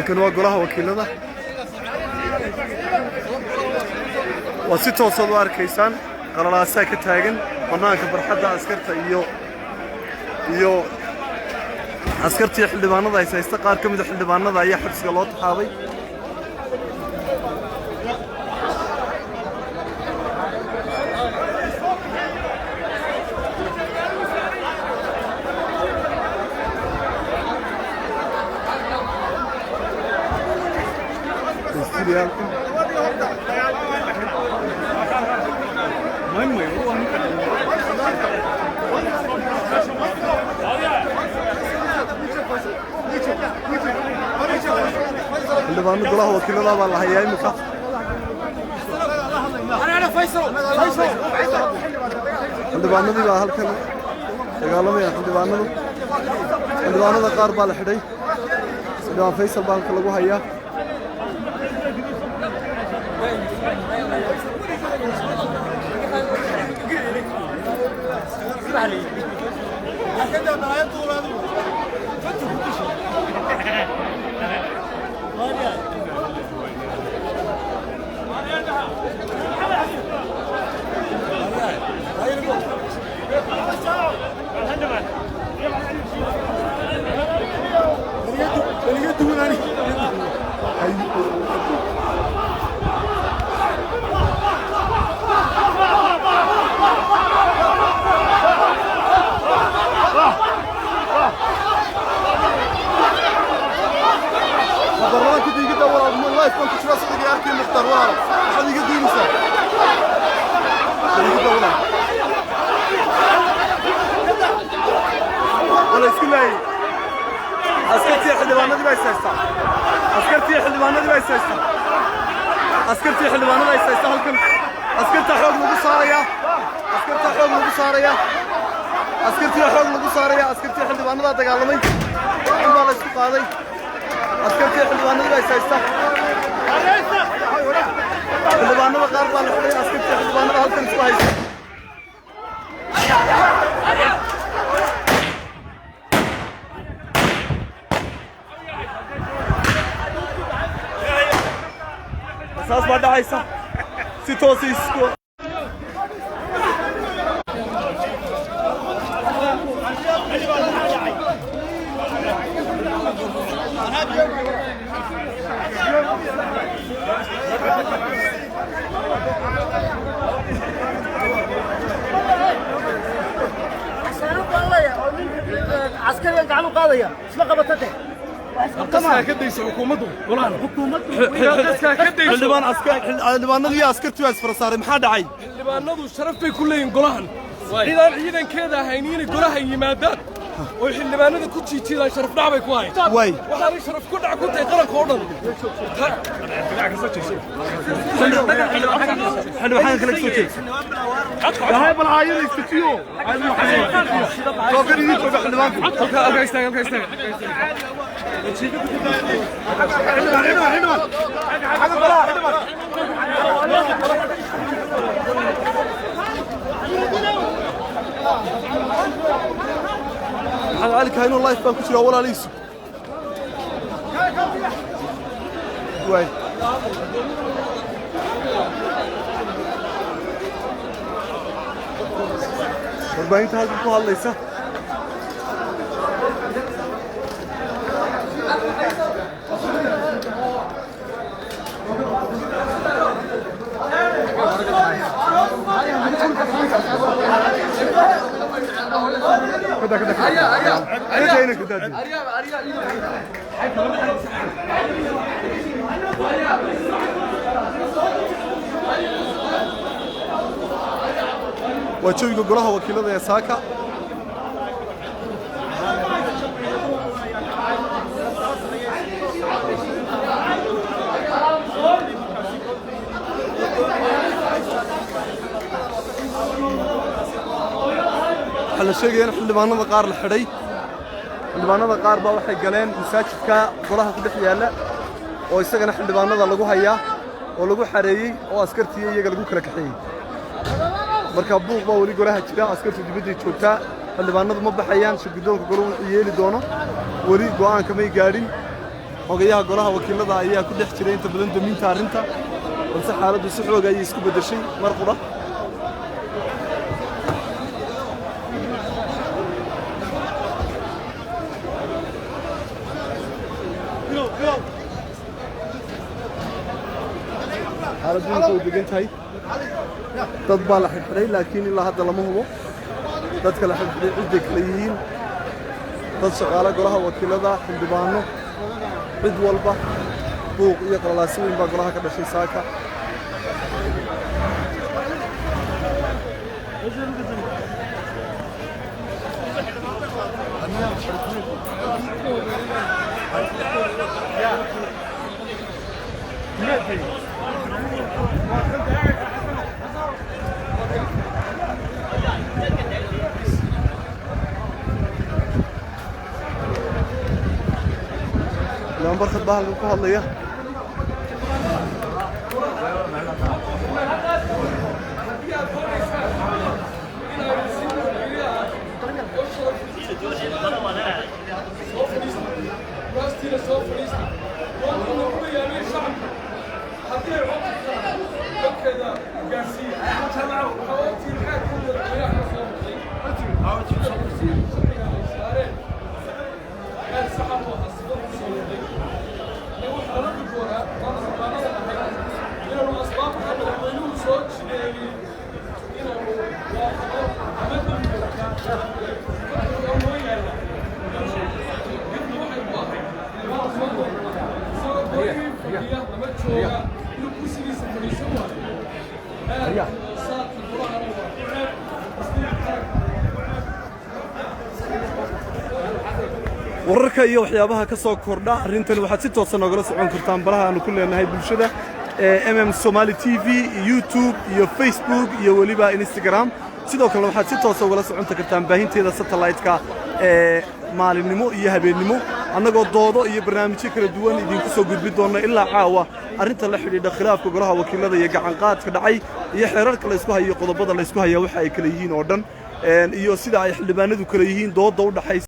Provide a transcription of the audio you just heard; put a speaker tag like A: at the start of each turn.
A: Halkan waa golaha wakiilada, waa si toosaad u arkaysaan qalalaasaa ka taagan bannaanka barxadda. Askarta iyo askartii xildhibaanada is haysta. Qaar ka mida xildhibaanada ayaa xabsiga loo taxaabay. Halkan xildhibaano golaha wakiilada baa la hayaa imika. Xildhibaanadii baa halkan dagaalamaya. Xildhibaanada qaar baa la xidhay. Xildhibaan Faysal baa halkan lagu hayaa. Baarlamaanka diigida, walaal, live baan ku jiraa. Sadiga arkay Mukhtaar, walaal, waxaad iga duunaysaa diigida, walaal. Wala isku laayay. Askartii xildhibaanadii baa is haystaa. Askartii xildhibaanadii baa is haystaa. Askartii xildhibaanada is haysta halkan. Askarta xoog lagu saaraya. Askarta xoog lagu saaraya. Askartii xoog lagu saaraya. Askartii xildhibaanada dagaalamay. In baa la isku qaaday. Askartii xildhibaanadii baa is haysta. Xildhibaanada qaar baa la xidhay. Askartii xildhibaanada halkan isku haysta. Rasaas baa dhacaysa si toosa isku.
B: Askarigan gacan u qaadaya isma qabatate.
C: Dadkaa ka daysa xukuumaddu golahan, dadkaa ka dayso.
A: Xildhibaan, askar, xildhibaanadii iyo askartii baa isfara saaray. Maxaa dhacay?
C: Xildhibaanadu sharaf bay ku leeyihin golahan. Cidaan ciidankeeda ahayn inay golaha yimaadaan oo xildhibaanada ku jiijiidaan sharaf dhac bay ku hayn.
A: Waay.
C: Waxaanay sharaf ku dhac ku tahay qaranka oo dhan.
A: Xildhibaan kale kasoo jeed yahay, bal caayada istajiyo. Tookan idin jooga xildhibaanku.
C: Halkaa istaaga, halkaa istaaga.
A: Xildhibaan, xildhibaan, xildhibaan, xagga golaha, xildhibaan. Maxamed Cali Kahino, live baan ku jiraa, walaalihiisu. Waay. Warbaahinta halkan ku hadlaysa. كده كده كده كده كده. Waa jawiga golaha wakiilada ee saaka. Waxaa la sheegaya in xildhibaanada qaar la xidhay. Xildhibaanada qaar baa waxay galeen masaajidka golaha ku dhex yaalla, oo isagana xildhibaanada lagu hayaa oo lagu xareeyey, oo askartii iyaga lagu kala kaxeeyey. Marka buuq baa weli golaha jira. Askartu dibadday joogtaa, xildhibaanadu ma baxayaan. Shirguddoonka goluhu wuxuu yeeli doono weli go'aanka may gaadhin. Xogayaha golaha wakiilada ayaa ku dhex jiray inta badan daminta arrinta, balse xaaladdu si xoog ayay isku beddeshay mar qura. Xaaladdu inta way degan tahay. Dad baa la xidhxidhay, laakiin ilaa hadda lama hubo dadka la xidhxidhay cidday kala yihiin. Dad shaqaale golaha wakiilada, xildhibaano, cid walba. Buuq iyo qalalaasi weyn baa golaha ka dhashay saaka. Ilaan Barkad baa halkan ku hadlaya.
C: Haddii aad doonaysaan inaynu si nabadgelyo ah oo sharaf soo fadhiista kuraastiina, soo fadhiista. Doonta lagu bayaamiyey shacabka haddii ay cod jirtaan, codkeeda gaarsiiya. Waxaa ogtiin xeerka madaxweynaha ka soo noqday sida kursiga sharciga ay saareen xeer saxa u ahaa sida ku soo noqday. Annaga waxaa la gudboonaa waana xildhibaanada ahay inaanu asbaabta madaxweynuhu soo jideeyey inaanu waafaqo ama diidno. Waa noo yaalla. Dibna waxay ku ahayd xildhibaan soo doorta isagoo golihii fadhiya ama jooga inuu kursigiisa fadhiisan waayo. Xeerka saadka golahana waa ku ceeb, dastuurka qaranka waa ku ceeb.
A: Wararka iyo waxyaabaha ka soo kordha arrintan waxaad si toosan noogala socon kartaan baraha aanu ku leenahay bulshada ee Somali TV, YouTube iyo Facebook iyo weliba Instagram. Sidoo kalena waxaad si toosa ugala socon kartaan baahinteeda satellite-ka ee maalinnimo iyo habeennimo, annagoo doodo iyo barnaamijyo kala duwan idinku soo gudbin doonna ilaa caawa arrinta la xidhiidha khilaafka golaha wakiilada iyo gacanqaadka dhacay iyo xeerarka laysku hayo, qodobada laysku haya waxa ay kala yihiin oo dhan, iyo sida ay xildhibaanadu kala yihiin, dooda u dhaxaysa.